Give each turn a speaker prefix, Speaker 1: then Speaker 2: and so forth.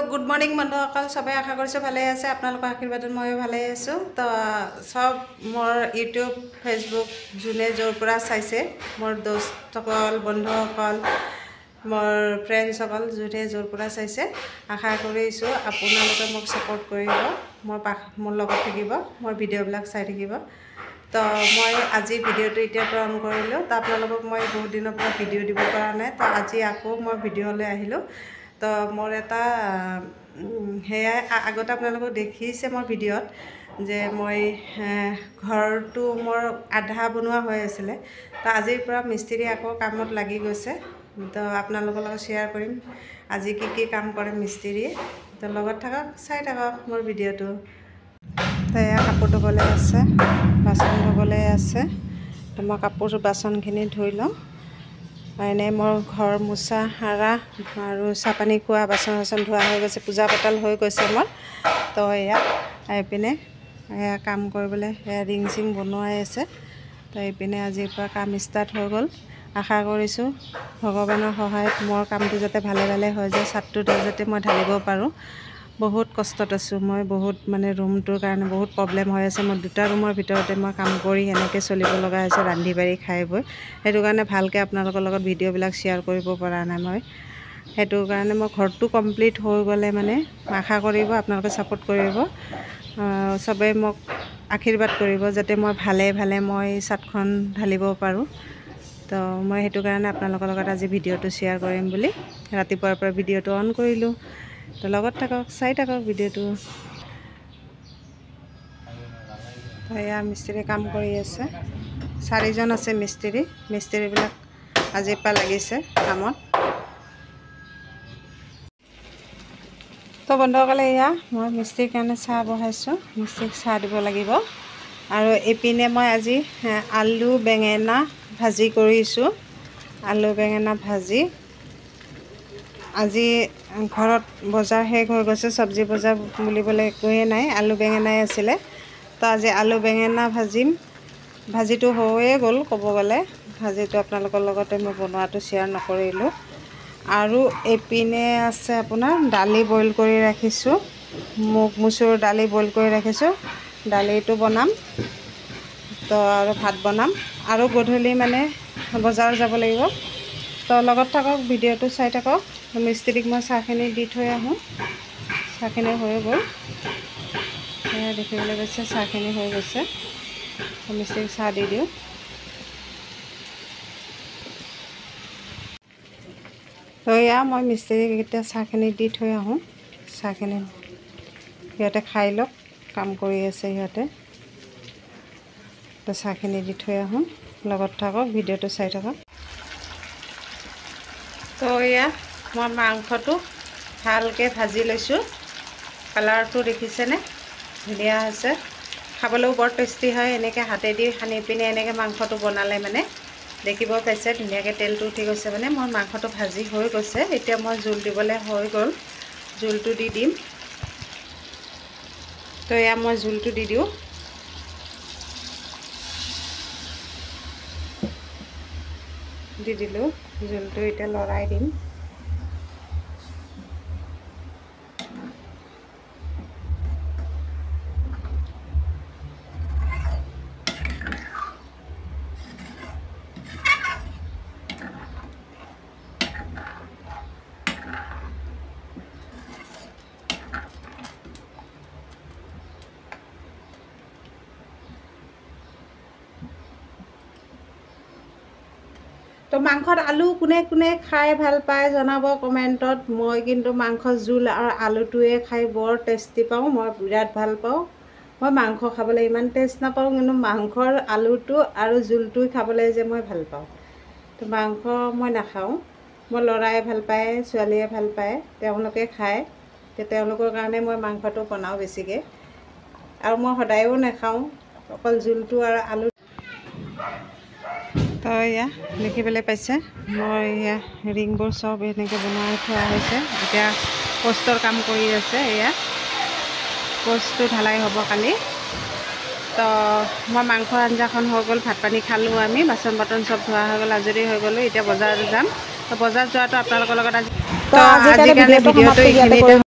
Speaker 1: Good morning বন্ধুসকল, সবাই আশা কৰিছোঁ ভালে আছে। আপোনালোকৰ আশীৰ্বাদত ময়ো ভালে আছোঁ। তো চব মোৰ ইউটিউব ফেচবুক যোনে য'ৰ পৰা চাইছে, মোৰ দোস্তসকল, বন্ধুসকল, মোৰ ফ্ৰেণ্ডছসকল যোনে য'ৰ পৰা চাইছে, আশা কৰিছোঁ আপোনালোকে মোক ছাপোৰ্ট কৰিব, মোৰ লগত থাকিব, মোৰ ভিডিঅ'বিলাক চাই থাকিব। তো মই আজি ভিডিঅ'টো এতিয়াৰ পৰা অন কৰিলোঁ। তো আপোনালোকক মই বহুত দিনৰ পৰা ভিডিঅ' দিব পৰা নাই, তো আজি আকৌ মই ভিডিঅ'লৈ আহিলোঁ। তো মোৰ এটা সেয়াই আগতে আপোনালোকক দেখিছে মোৰ ভিডিঅ'ত যে মই ঘৰটো মোৰ আধা বনোৱা হৈ আছিলে। তো আজিৰ পৰা মিস্ত্ৰী আকৌ কামত লাগি গৈছে। তো আপোনালোকৰ লগত শ্বেয়াৰ কৰিম আজি কি কি কাম কৰে মিস্ত্ৰীয়ে। তো লগত থাকক, চাই থাকক মোৰ ভিডিঅ'টো। তো এয়া কাপোৰ ধুবলৈ আছে, বাচন ধুবলৈ আছে। তো মই কাপোৰ বাচনখিনি ধুই লওঁ। এনেই মোৰ ঘৰ মোচা সাৰা আৰু চাহ পানী খোৱা, বাচন চাচন ধোৱা হৈ গৈছে, পূজা পাতল হৈ গৈছে মোৰ। তো এয়া এইপিনে এয়া কাম কৰিবলৈ এয়া ৰিং চিং বনোৱাই আছে। তো এইপিনে আজিৰ পৰা কাম ষ্টাৰ্ট হৈ গ'ল। আশা কৰিছোঁ ভগৱানৰ সহায়ত মোৰ কামটো যাতে ভালে ভালে হৈ যায়, চাটটো যাতে মই ঢালিব পাৰোঁ। বহুত কষ্টত আছোঁ মই, বহুত মানে ৰুমটোৰ কাৰণে বহুত প্ৰব্লেম হৈ আছে। মই দুটা ৰুমৰ ভিতৰতে মই কাম কৰি সেনেকৈ চলিব লগা হৈছে, ৰান্ধি বাঢ়ি খাই বৈ। সেইটো কাৰণে ভালকৈ আপোনালোকৰ লগত ভিডিঅ'বিলাক শ্বেয়াৰ কৰিব পৰা নাই মই। সেইটো কাৰণে মই ঘৰটো কমপ্লিট হৈ গ'লে মানে আশা কৰিব আপোনালোকে ছাপোৰ্ট কৰিব, চবেই মোক আশীৰ্বাদ কৰিব যাতে মই ভালে ভালে মই চাটখন ঢালিব পাৰোঁ। তো মই সেইটো কাৰণে আপোনালোকৰ লগত আজি ভিডিঅ'টো শ্বেয়াৰ কৰিম বুলি ৰাতিপুৱাৰ পৰা ভিডিঅ'টো অন কৰিলোঁ। তো লগত থাকক, চাই থাকক ভিডিঅ'টো। এয়া মিস্ত্ৰী কাম কৰি আছে, চাৰিজন আছে মিস্ত্ৰী। মিস্ত্ৰীবিলাক আজিৰ পৰা লাগিছে কামত। তো বন্ধুসকলে, এয়া মই মিস্ত্ৰীৰ কাৰণে চাহ বহাইছোঁ, মিস্ত্ৰীক চাহ দিব লাগিব। আৰু এইপিনে মই আজি আলু বেঙেনা ভাজি কৰিছোঁ। আলু বেঙেনা ভাজি। আজি ঘৰত বজাৰ শেষ হৈ গৈছে, চব্জি বজাৰ বুলিবলৈ একোৱেই নাই, আলু বেঙেনাই আছিলে। তো আজি আলু বেঙেনা ভাজিম। ভাজিটো হৈয়ে গ'ল ক'ব গ'লে, ভাজিটো আপোনালোকৰ লগতে মই বনোৱাটো শ্বেয়াৰ নকৰিলোঁ। আৰু এইপিনে আছে আপোনাৰ দালি বইল কৰি ৰাখিছোঁ, মুগ মচুৰ দালি বইল কৰি ৰাখিছোঁ, দালিটো বনাম। তো আৰু ভাত বনাম। আৰু গধূলি মানে বজাৰ যাব লাগিব। তো লগত থাকক, ভিডিঅ'টো চাই থাকক। মিস্ত্ৰীক মই চাহখিনি দি থৈ আহোঁ। চাহখিনি হৈ গ'ল, সেয়া দেখিবলৈ গৈছে চাহখিনি হৈ গৈছে। মিস্ত্ৰীক চাহ দি দিওঁ। তো এয়া মই মিস্ত্ৰীক এতিয়া চাহখিনি দি থৈ আহোঁ। চাহখিনি সিহঁতে খাই লওক, কাম কৰি আছে সিহঁতে। তো চাহখিনি দি থৈ আহোঁ, লগত থাকক, ভিডিঅ'টো চাই থাকক। তো এয়া মই মাংসটো ভালকৈ ভাজি লৈছোঁ। কালাৰটো দেখিছেনে, ধুনীয়া হৈছে, খাবলৈও বৰ টেষ্টি হয়। এনেকৈ হাতেদি সানি পিনে এনেকৈ মাংসটো বনালে মানে দেখিব পাইছে ধুনীয়াকৈ তেলটো উঠি গৈছে। মানে মোৰ মাংসটো ভাজি হৈ গৈছে। এতিয়া মই জোল দিবলৈ হৈ গ'ল, জোলটো দি দিম। তো এয়া মই জোলটো দি দিওঁ। দি দিলোঁ জোলটো, এতিয়া লৰাই দিম। তো মাংসত আলু কোনে কোনে খাই ভাল পায় জনাব কমেণ্টত। মই কিন্তু মাংস জোল আৰু আলুটোৱে খাই বৰ টেষ্টি পাওঁ, মই বিৰাট ভাল পাওঁ। মই মাংস খাবলৈ ইমান টেষ্ট নাপাওঁ, কিন্তু মাংসৰ আলুটো আৰু জোলটো খাবলৈ যে মই ভাল পাওঁ। তো মাংস মই নাখাওঁ, মোৰ ল'ৰাই ভাল পায়, ছোৱালীয়ে ভাল পায়, তেওঁলোকে খায়। তো তেওঁলোকৰ কাৰণে মই মাংসটো বনাওঁ বেছিকৈ। আৰু মই সদায়ো নাখাওঁ, অকল জোলটো আৰু আলু। তো এয়া দেখিবলৈ পাইছে মই এয়া ৰিংবোৰ চব এনেকৈ বনাই থোৱা হৈছে। এতিয়া পোষ্টৰ কাম কৰি আছে। এয়া পোষ্টটো ঢালাই হ'ব কালি। তো মই মাংস আঞ্জাখন হৈ গ'ল, ভাত পানী খালোঁ আমি, বাচন বৰ্তন চব ধোৱা হৈ গ'ল, আজৰি হৈ গ'লোঁ। এতিয়া বজাৰ যাম। তো বজাৰ যোৱাটো আপোনালোকৰ লগত আজি। তো আজিকালি ভিডিঅ'টো এইখিনিতে।